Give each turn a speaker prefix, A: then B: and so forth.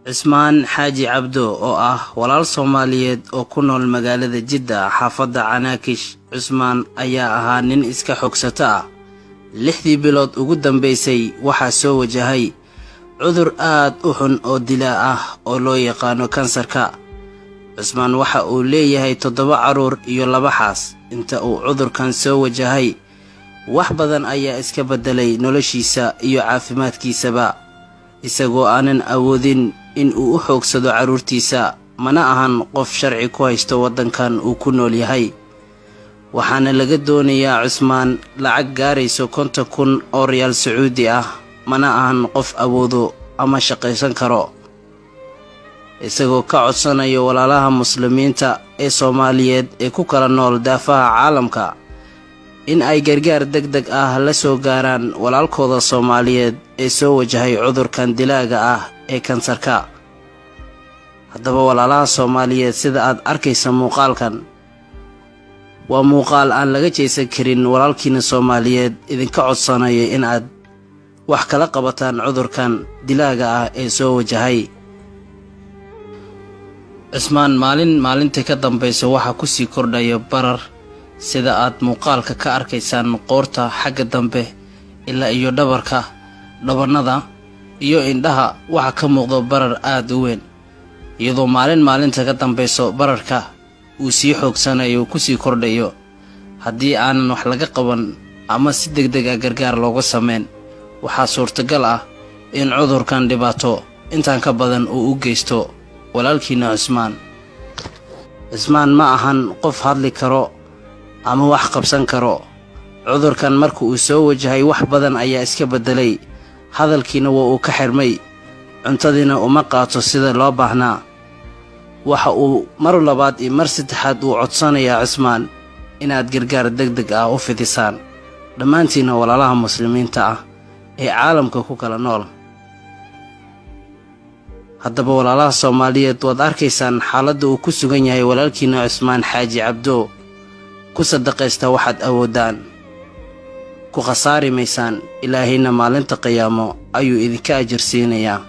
A: Cismaan Xaaji Cabdo oo ah walaal Soomaaliyeed oo ku nool magaalada Jidda, xaafadda Canaakish. Cusmaan ayaa ahaa nin iska xoogsato ah. 6dii bilood ugu dambaysay waxaa soo wajahay cudur aad u xun oo dilaa ah oo loo yaqaano kansarka. Cusmaan waxa uu leeyahay 7 carruur iyo 2 xaas. Inta uu cudurkan soo wajahay wax badan ayaa iska beddelay noloshiisa iyo caafimaadkiisaba, isagoo aanan awoodin in uu u xoogsado carruurtiisa, mana ahan qof sharci ku haysto waddankan uu ku nool yahay. Waxaana laga doonayaa Cusmaan lacag gaarayso 50,000 oo riyaal Sacuudi ah, mana ahan qof awoodo ama shaqaysan karo. Isagoo ka codsanayo walaalaha muslimiinta ee Soomaaliyeed ee ku kala nool daafaha caalamka in ay gargaar degdeg ah la soo gaaraan walaalkooda Soomaaliyeed ee soo wajahay cudurkan dilaaga ah ee kansarka. Haddaba walaalaha Soomaaliyeed, sida aad arkaysa muuqaalkan waa muuqaal aan laga jeesan karin. Walaalkiina Soomaaliyeed idinka codsanayo in aad wax kala qabataan cudurkan dilaaga ah ee soo wajahay Cusmaan. Maalin maalinta ka dambaysa waxaa kusii kordhaya barar, sida aad muuqaalka ka arkaysaan, qoorta xagga dambe ilaa iyo dhabarka, dhabannada iyo indhaha waxaa ka muuqda barar aad u weyn, iyadoo maalin maalinta ka dambayso bararka uu sii xoogsanayo, kusii kordhayo. Haddii aanan wax laga qaban ama si deg deg ah gargaar looga sameyn, waxaa suurtagal ah in cudurkan dhibaato intaan ka badan uu u geysto walaalkiina Cusmaan. Cusmaan ma ahan qof hadli karo ama wax qabsan karo. Cudurkan marka uu soo wajahay wax badan ayaa iska beddelay, hadalkiina waa uu ka xirmay, cuntadiina uma qaato sida loo baahnaa. Waxa uu mar labaad iyo mar saddexaad uu codsanayaa Cusmaan inaad gargaar deg deg ah u fidisaan dhammaantiinna walaalaha muslimiinta ah ee caalamka ku kala nool. Haddaba walaalaha Soomaaliyeed, waad arkaysaan xaaladda uu ku sugan yahay walaalkiina Cusmaan Xaaji Cabdo. Ku sadaqaysta waxaad awoodaan, ku khasaari maysaan, Ilaahayna maalinta qiyaamo ayuu idinka ajar siinayaa.